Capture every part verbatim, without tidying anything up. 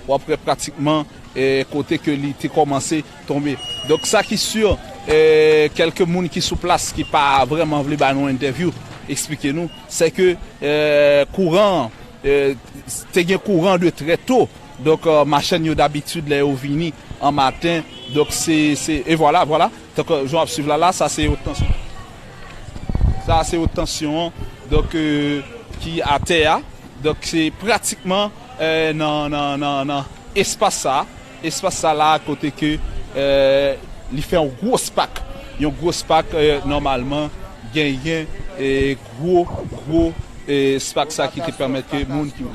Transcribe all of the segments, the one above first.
w ap wè pratikman, e, kote ke li te kòmanse tonbe. Donk, sa ki si, e, kèlke moun ki sou plas ki pa vrèman vle ba nou entèvyou, eksplike nou, se ke, e, kouran, e, te gen kouran de trè to. Donk, e, machann yo dabitid lè yo vini an maten, donk se, se, e vwala, vwala. Tank, e, jan w ap swiv la, la, sa se wot tansyon. Sa se wot tansyon an, donk, e, ki atè a. Donk, se pratikman, e, nan, nan, nan, nan espas sa, espas sa la kote ke, e, li fè yon gwo spak. Yon gwo spak, e, nòmalman, genyen, e, gwo, gwo, e, spak sa ki te pèmèt ke moun ki.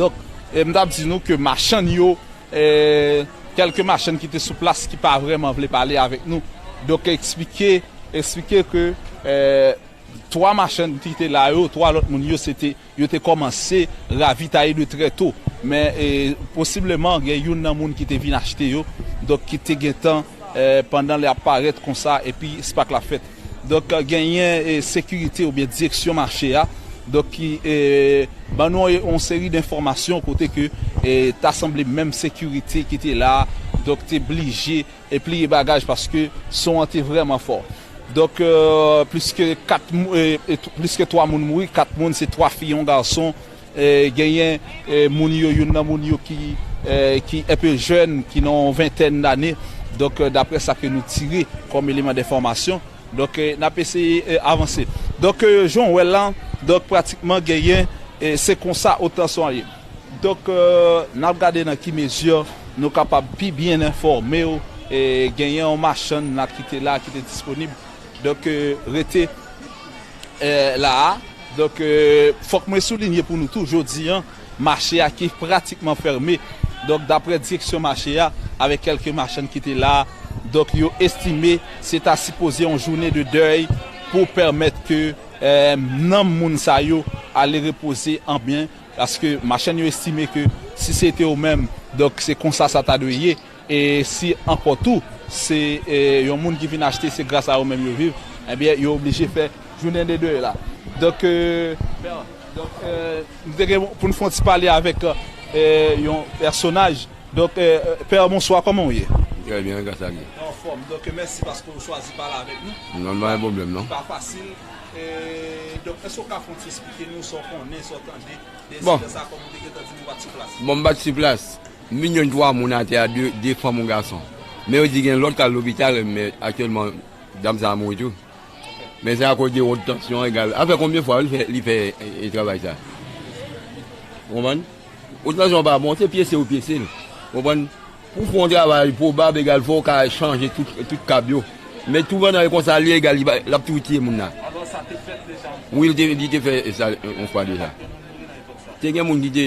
Donk, e, m t ap di nou ke machann yo, e, kèlke machann ki te sou plas ki pa vrèman vle pale avèk nou. Donk, eksplike, eksplike ke, e, twa machann ki te la yo, twa lòt moun yo, se te, yo te kòmanse ravitaye de trè to. Men, e, posibleman, gen youn nan moun ki te vin achte yo, donk ki te gentan, e, pandan l ap parèt konsa, epi spak la fèt. Donk, e, genyen, e, sekirite oubyen direksyon mache a, donk ki, e, ban nou yon, yon seri d enfòmasyon kote ke, e, ta sanble menm sekirite ki te la, donk te blije e pliye bagaj paske son an te vrèman fò. Donk, e, plis ke kat mou-, e, e, t-, plis ke twa moun mouri, kat moun, se twa fi, yon gason. E, genyen, e, moun yo, youn nan moun yo ki, e, ki enpe jèn, ki nan yon ventèn dane. Donk, e, daprè sa ke nou tire kòm eleman d enfòmasyon. Donk, e, n ap eseye, e, avanse. Donk, e, jan w wè l la, donk, pratikman genyen, e, se konsa otan son an ye. Donk, e, n ap gade nan ki mezi nou kapab pi byen enfòme w. E, genyen yon machann la ki te la, ki te disponib. Donk, e, rete, e, la a. Donk, e, fòk mwen soulinye pou nou tou, jodi an, mache a ki pratikman fèmen. Donk, daprè direksyon mache a, avèk kèlke machann ki te la, donk, yo estime se ta sipoze yon jounen de dèy pou pèmèt ke, e, nanm moun sa yo ale repoze an byen. Paske machann yo estime ke si se te yo menm, donk se konsa sa ta dwe ye. E si ankò tou, se, e, yon moun ki vin achte, se gras a yo menm yo viv, ebyen, yo oblije fè jounen de dèy la. Donk, e, donk, e, nou te gen pou n fè yon ti pale avèk, e, yon pèsonaj. Donk, e, e, Pè, bonswa, kòman w ye? Trè byen, gras a Dye. Anfòm. Donk, mèsi paske w chwazi pale avèk nou. Non, pa gen pwoblèm, non. Pa fasil. E, donk, èske w ka fè yon ti eksplike nou sa w konnen, sa w tande de ensidan sa, kòm ou te gentan di nou pa t sou plas? Bon, m pa t sou plas. M vin jwenn twa moun atè a, de, de fanm, yon gason. Men yo di gen lòt k al lopital, men aktyèlman, dam sa a mouri tou. Men se akoz de wot tansyon egal. Afè konbyen fwa li fè, li fè, e, e, travay sa? Ou konprann? Wot tansyon pa bon, se pyese ou pyese l. Ou konprann? Pou fè yon travay pwobab egal fò w ka chanje tout, tout kab yo. Men tou pandan e konsa li egal, li pa, l ap toujou tiye moun nan. Alò sa te fèt deja? Wi, li te, li te fè sa yon fwa deja. Te gen moun ki te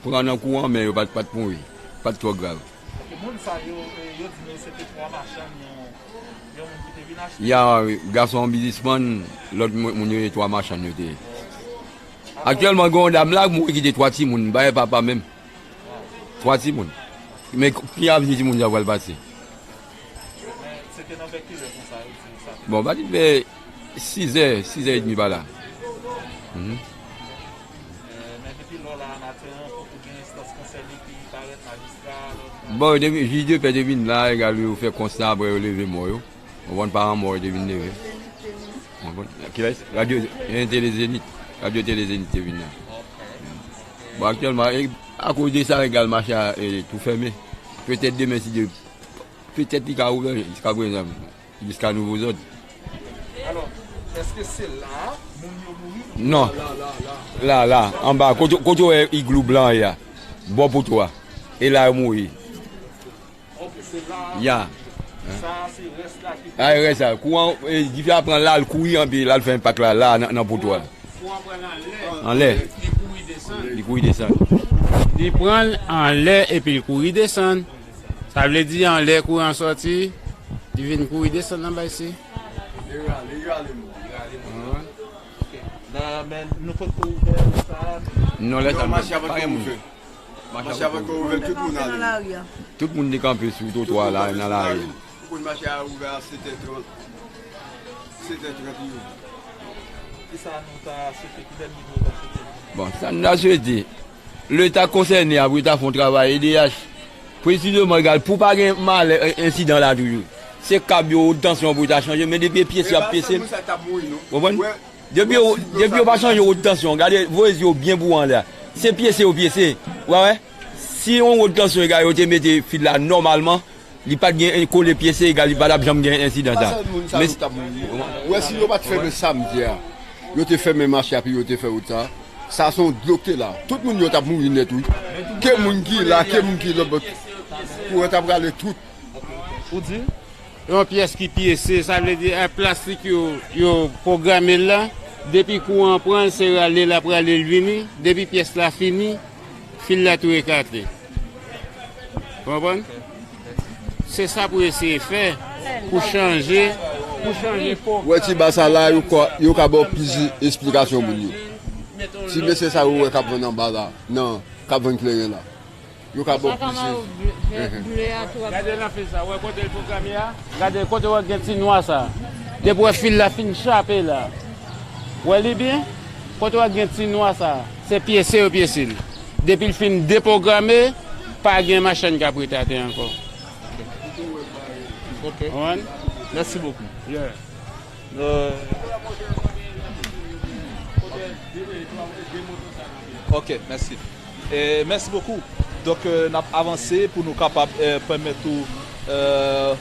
pran nan kou an, men yo pa t, pa t mouri. Pa t twò grav. Moun sa yo, e, yo di nou se te twa machann, yon, yon moun ki te vin achte. Ya, gason an biznismann, lòt moun, moun yo se twa machann yo te ye. Aktyèlman, gen yon dam la k mouri ki te twa timoun, bay papa menm. Twa timoun. Men ki avni timoun sa pral pase? Men se te nan vè kilè konsa yo di sa te. Bon, pa t vè sizè, sizè edmi pa la. Mhm. Eh, men depi lò la maten an, poko gen enstans konsène ki parèt, majistra, lòt. Bon, depi jij de pè te vin la, egal yo fè konsta, apre yo leve mò yo. Ou konprann, paran mò yo te vin leve. Ou konprann? Kilès? Radyo, eh, Tele Zenith. Radyo Tele Zenith te vin la. Bon, aktyèlman, e, akoz de sa, egal mache a, e, tou fèmen. Petèt demen, si Dye, petèt li ka ouvè, jiska prezan, jiska nouvo zòd. Alò, èske se la a moun yo mouri? Non. La, la, la, la. La, la, anba, kote, kote w wè iglou blan an ye a, bò poto a. E la yo mouri. Ok, se la. Ya. Sa a se rès la ki. A, rès la. Kouran, e, dife a pran la, l kouri anpi l al fè enpak la, la, nan, nan poto a. Kouran pran l anlè. Anlè. Li kouri desann. Li kouri desann. Li pran l anlè epi l kouri desann. Sa vle di anlè kouran sòti, li vin kouri desann anba isi. Li rale, li rale moun. Li rale moun. Ok. Nan, men nou potko ouvè sa. Non, lè sa, non, mache a pa gen moun. Mache a poko ouvè, tout moun ale. Tout moun te kanpe sou twotwa la, nan lari. Ou konn mache a ouvè a sèt è trant. Sèt è trant li ouvè. Kisa nou ta swete, ki dènye mo w ta swete? Bon, sa nou ta swete, Leta konsène a pou yo ta fè yon travay, E D H, presizeman, egal, pou pa gen malè, e, ensidan la toujou. Se kab yo, wot tansyon pou yo ta chanje, men depi e pyese y ap pyese l. Konprann? Depi yo, depi yo pa chanje wot tansyon, gade, voye zye w byen pou w anlè a. Se pyese yo pyese. Ou pa wè? Si yon wot tansyon, egal, yo te mete fil la nòmalman, li pa t gen kole pyese, egal, li pa t ap janm gen ensidan sa. Pa sèl moun sa yo t ap mouri. Ou wè, si yo pa t fèmen samdi a, yo te fèmen mache a, epi yo te fè wout sa, sa se yon dlo ki te la. Tout moun yo t ap mouri nèt, wi. Ke moun ki la, ke moun ki lòt bò. Kouran t ap rale tout. Ou di? Yon pyès ki pyese, sa vle di, a plastik yo, yo pwograme l la. Depi kouran pran l, se rale l ap rale l vini. Depi pyès la fini, fil la tou ekate. Konprann? Se sa pou eseye fè, pou chanje, pou chanje pwogram. Wè ti ba sa la, yo ka, yo ka ba w plis esplikasyon moun yo. Ti mesye sa yo wè k ap vann anba la, nan, k ap vann kleren la. Yo ka ba w plis. Gade nan fil sa, wè kote l pwograme a? Gade kote w gen ti nwa sa. Depi w wè fil la fin chape la. Wè li byen? Kote w gen ti nwa sa, se pyese yo pyese l. Depi l fin depwograme, pa gen machann k ap rete atè ankò. Ok. Konprann? Mèsi bokou. Yeah. Euh, ok, mèsi. E mèsi bokou. Donk, euh, n ap avanse pou nou kapab, euh, pèmèt ou, euh,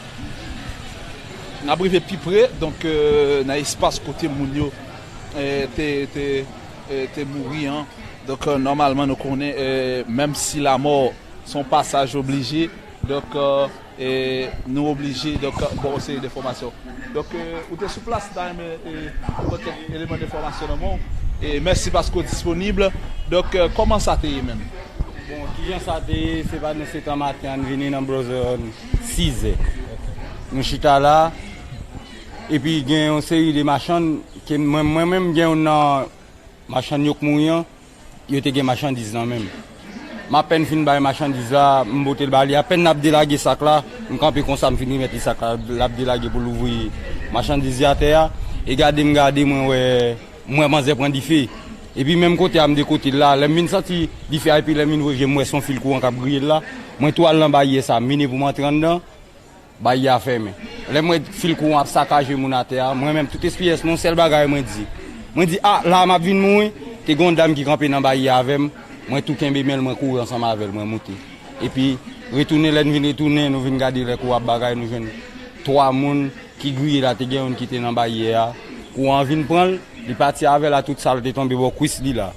n ap rive pi pre, donk, euh, nan espas kote moun yo, euh, te, te, euh, te mouri an. Donk, euh, nòmalman, nou konnen, euh, menm si lamò se yon pasaj oblije, donk, euh, e nou oblije, donk, ba w yon seri de enfòmasyon. Donk, euh, ou te sou plas, ta renmen, euh, pran kèk eleman de enfòmasyon nan men w. E mèsi paske w disponib. Donk, euh, kòman sa te ye menm? Bon, kijan sa te ye, se pa nou se tan maten an, n vini nan bwozè sizè. Nou chita la, epi gen yon seri de machann, ke mwen, mwen menm, gen youn nan machann yo k mouri an, yo te gen machandiz nan men m. M apèn fin bay machandiz la, m pote l ba li. Apèn n ap delage sak la, m kanpe konsa, m fin remèt li sak la, l ap delage pou l ouvri machandiz li atè a. E gade m gade, mwen wè, m wè manzè pran dife. Epi menm kote a, m de kote l la. Lè m vin santi dife a, epi lè m vin voye je m, m wè se yon fil kouran k ap griye l la. Mwen tou al nan baryè sa, m vini pou m antre anndan. Baryè a fèmen. Lè m wè fil kouran ap sakaje moun atè a, mwen menm tout espiyès mwen, yon sèl bagay mwen di. Mwen di, "A, la m ap vin mouri." Te gen yon dam ki kanpe nan baryè a avè m. Mwen tou kenbe men l, mwen kouri ansanm avè l, mwen moute. Epi, retounen, lè n vin retounen, nou vin gade lè kouran ap bagay, nou jwenn twa moun ki griye la, te gen youn ki te nan baryè a. Kouran an vin pran l, li pati avè l a tout sa l te tonbe bò kwis li la.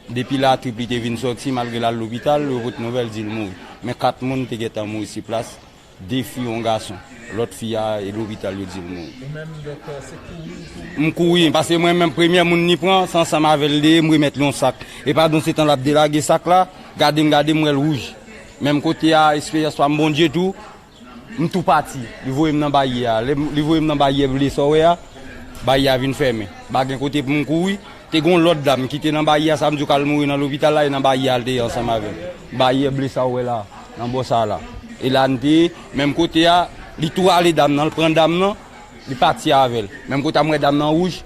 Depi latrip li te vin sòti, malgre l al lopital, yo pote nouvèl, di l mouri. Men kat moun te gentan mouri sou plas. De fi, yon gason. Lòt fi a, e lopital yo di l mouri. Ou menm, dòktè, se kouri, ou kouri? M kouri, paske mwen menm premyè moun li pran, se ansanm avè l li ye, m remèt li yon sak. E pandan se tan l ap delage sak la, gade m gade m wè l wouj. Menm kote a, esperyans pa m, Bondye tou, m tou pati. Li voye m nan baryè a. Lè m- li voye m nan baryè ble sa w wè a, baryè a vin fèmen. Pa gen kote pou m kouri. Te gen yon lòt dam ki te nan baryè a, sa m di w k al mouri nan lopital la, e nan baryè a l te ye ansanm avè m. Baryè ble sa w wè la, nan bò sa la. E la n te ye, menm kote a, li tou rale dam nan, l pran dam nan, li pati avè l. Menm kote a m wè dam nan wouj,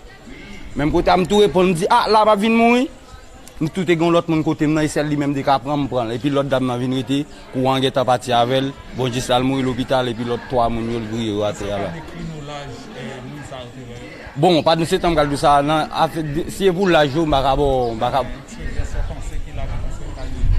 menm kote a m tou reponn, m di, "A, la m ap vin mouri." M tou te gen yon lòt moun kote m nan, e sèl li menm te ka pran m, m pran l. Epi lòt dam nan vin rete, kouran an gentan pati avè l. Bon, jis la l mouri lopital, epi lòt twa moun yo, l griye yo atè a la. Bon, pandan se tan m pral di w sa, nan afè de- si e pou laj yo, m pa ka ba w, m pa ka.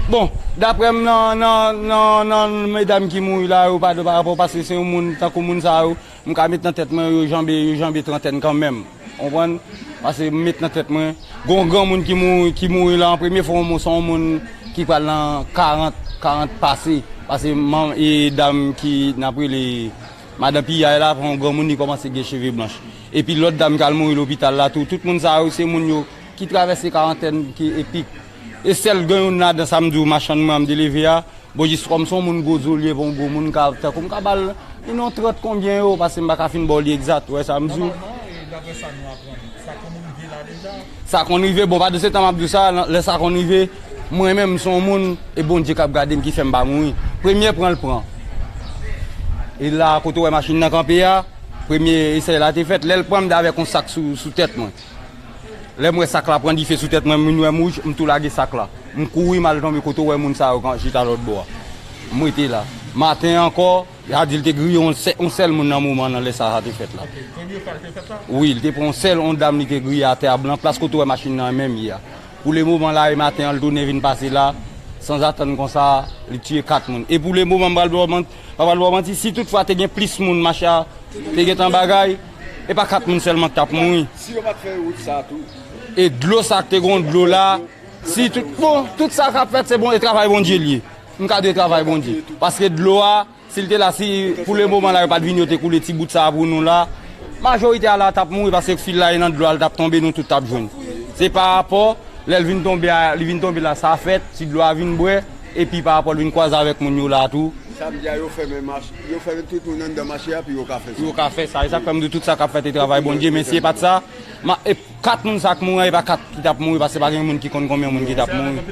Bon, daprè m, nan, nan, nan, nan medam ki mouri la yo, pa de pa rapò, paske se yon moun, tankou moun sa yo, m ka met nan tèt mwen, yo janbe, yo janbe trantèn kanmenm. Konprann? Paske m met nan tèt mwen, gen yon granmoun ki mouri, ki mouri la an premye fwa, yon moun, se yon moun ki pral nan karant, karant pase. Paske manm e dam ki n ap rele Madan Piyay la, se yon granmoun, li kòmanse gen cheve blanch. Epi lòt dam k al mouri lopital la tou, tout moun sa yo, se moun yo ki travèse karantèn ki epik. E sèl gen youn ladan sa m di w, machann mwen an m te leve a, bon, jis kòm se yon moun gwo zo li ye, bon, gwo moun ka, tankou m ka ba l, yon trant konbyen yo, paske m pa ka fin ba w li egzat, ou wè sa m di w. Nòmalman, e, daprè sa nou aprann, sa konn rive la deja. Sa konn rive, bon, pandan se tan m ap di w sa, nan- lè sa konn rive, mwen menm, m se yon moun, e Bondye k ap gade m ki fè m pa mouri. Premye pran l pran. E la, kote w wè machin nan kanpe a, premye esèy la te fèt, lè l pran m, m te avèk yon sak sou, sou tèt mwen. Lè m wè sak la pran dife sou tèt mwen, m vin wè m wouj, m tou lage sak la. M kouri, m al tonbe kote w wè moun sa yo kan chita lòt bò a. M rete la. Maten ankò, y a di l te griye yon sè-, yon sèl moun nan moman nan lè sa, sa te fèt la. Ok, premye fwa l te fèt la? Wi, l te pran yon sèl, yon dam li te griye atè a, nan plas kote w wè machin nan menm ye a. Pou le moman la, e maten an, l tounen vin pase la, sanzatann konsa, li tiye kat moun. E pou le moman, m pral ba w man-, pa pral ba w manti, si toutfwa te gen plis moun, mache a te gentan bagay, e pa kat moun sèlman k t ap mouri. Si yo pa t fè wout sa tou. E dlo sa k te gen dlo la, si tout, bon, tout sa k ap fèt, se bon, e travay Bondye l ye. M ka di e travay Bondye. Paske dlo a, si l te la, si pou le moman la, yo pa t vin, yo te koule ti bout sa a pou nou la, majorite a la t ap mouri, paske fil la e nan dlo a, l t ap tonbe, nou tout t ap jwenn. Se pa rapò, lè l vin tonbe a, li vin tonbe la, sa fèt, ti dlo a vin bwè, epi pa rapò, l vin kwaze avèk moun yo la tou. Samdi a, yo fèmen mach-, yo fèmen tout moun anndan mache a, pou yo ka fè sa. Pou yo ka fè sa, e sa k fè m di tout sa k ap fèt, e travay Bondye, men si e pa t sa, ma-, e kat moun sa k mouri, e pa kat ki t ap mouri, paske pa gen moun ki konn konbyen moun ki t ap mouri.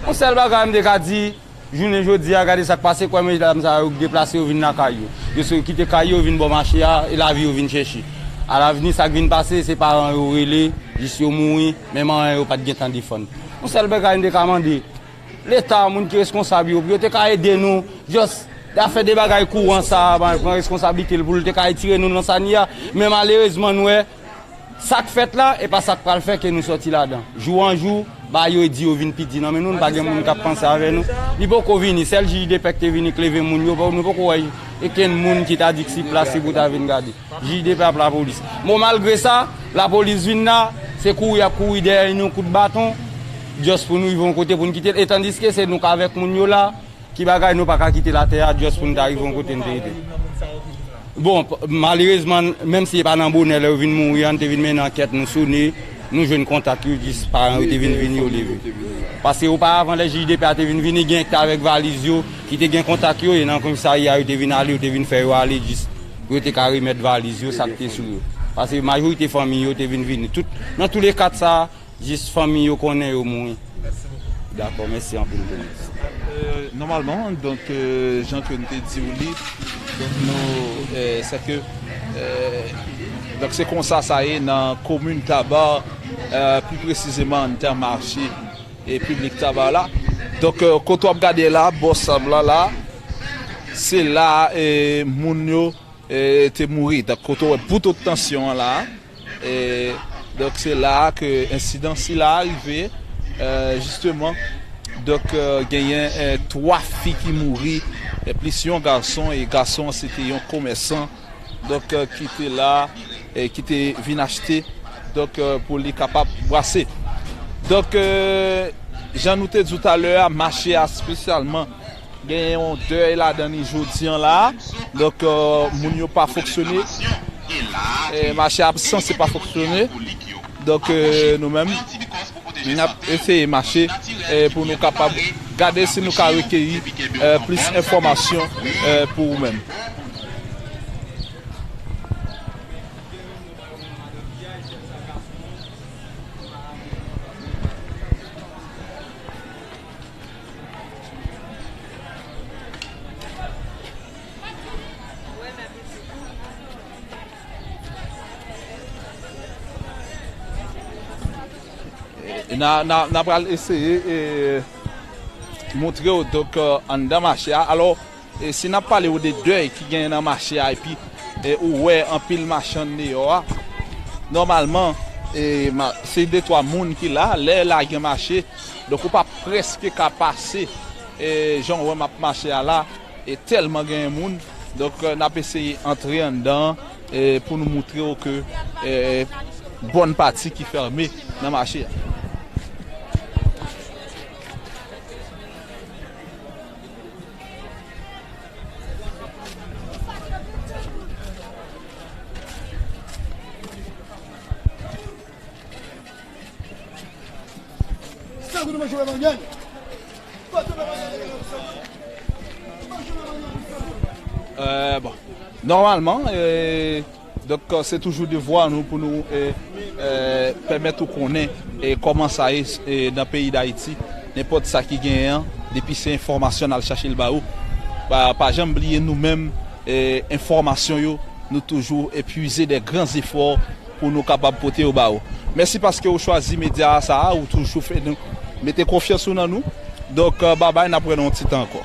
Yon sèl bagay m te ka di, jounen jodi a, gade sa k pase, kwè medam sa yo deplase, yo vin lakay yo. Yo sot kite kay yo, vin bò mache a, e lavi yo vin chèche. Alavni, sa k vin pase, se paran yo rele, jis yo mouri, menm anyen yo pa t gentan defann. Yon sèl bagay m te ka mande, Leta, moun ki reskonsab yo, pou yo te ka ede nou, just, afè de bagay kouran sa a, ban, pran reskonsablite l pou l te ka retire nou nan sa n ye a. Men malerezman, nou wè, sa k fèt la, e pa sa k pral fè ke nou sòti ladan. Jou an jou, bagay yo di yo vin pi di nan men nou, nou pa gen moun k ap panse avè nou. Li poko vini, sèl jij de pè k te vini k leve moun yo, nou poko wè okenn moun ki ta di k si plas li pou ta vin gade. Jij de pè ap lapolis. Bon, malgre sa, lapolis vin la, se kouri y ap kouri dèyè nou kout baton, just pou nou rive yon kote pou n kite l. E tandiske se nou k avèk moun yo la, ki bagay nou pa ka kite latè a, just pou n ta rive yon kote n te rete. Bon, p-, malerezman, menm si e pa nan bonè lè yo vin mouri an, n te vin mennen ankèt, nou sone, nou jwenn kontak yo, jis paran yo te vin vini, yo leve. Paske oparavan, lè jij de pè a te vin vini, gen k te avèk valiz yo, ki te gen kontak yo, e nan komisarya yo te vin ale, yo te vin fè yo ale, jis pou yo te ka remèt valiz yo, sa k te sou yo. Paske majorite fanmi yo te vin vini. Tout, nan tou le kat sa, jis fanmi yo konnen yo mouri. Dakò, mèsi anpil, Denis. Euh, nòmalman, donk, euh, jan ke n te di w li, donk nou, euh, se ke, euh, donk se konsa sa ye nan komin Taba, euh, pli presizeman anndan mache e piblik Taba la. Donk, euh, kote w ap gade la, bò sab la, la, se la, euh, moun yo, euh, te mouri. Donk, kote w wè bout tansyon an la, e, donk, se la ke ensidan sila a rive, euh, jisteman. Donk, euh, genyen, euh, twa fi ki mouri, e plis yon gason, e gason an se te yon komèsan, donk, euh, ki te la, e ki te vin achte, donk, euh, pou li kapab brase. Donk, euh, jan nou te di w talè a, mache a espesyalman, gen yon dèy ladan li jodi an la. Donk, euh, moun yo pa fonksyone. E, mache absan, se pa fonksyone. Donk, euh, nou menm, n ap eseye mache, e, pou nou kapab gade si nou ka rekeyi, euh, plis enfòmasyon, euh, pou ou menm. E, n a, n a, n a pral eseye, e, montre w, donk, euh, anndan mache a. Alò, e, si n ap pale w de dèy ki genyen nan mache a, epi, e, ou wè anpil machann deyò a, nòmalman, e, ma-, se de twa moun ki la, lè la gen mache, donk ou pa prèske ka pase, e, jan w wè m ap mache a la, e tèlman genyen moun. Donk, euh, n ap eseye antre anndan, e, pou nou montre w ke, e, bòn pati ki fèmen nan mache a. Euh, bon. Nòmalman, euh, donk, se toujou devwa nou pou nou, euh, euh, pèmèt ou konnen, euh, kòman sa ye, euh, nan peyi Dayiti. Nenpòt sa ki genyen an, depi se enfòmasyon, n al chache l ba ou. Pa, pa janm bliye nou menm, euh, enfòmasyon yo, nou toujou, euh, puize de gran efò pou nou kapab pote yo ba ou. Mèsi paske ou chwazi medya sa a, ou toujou fè nou mete konfyans ou nan nou. Donk, euh, babay, n ap wè nan yon ti tan ankò.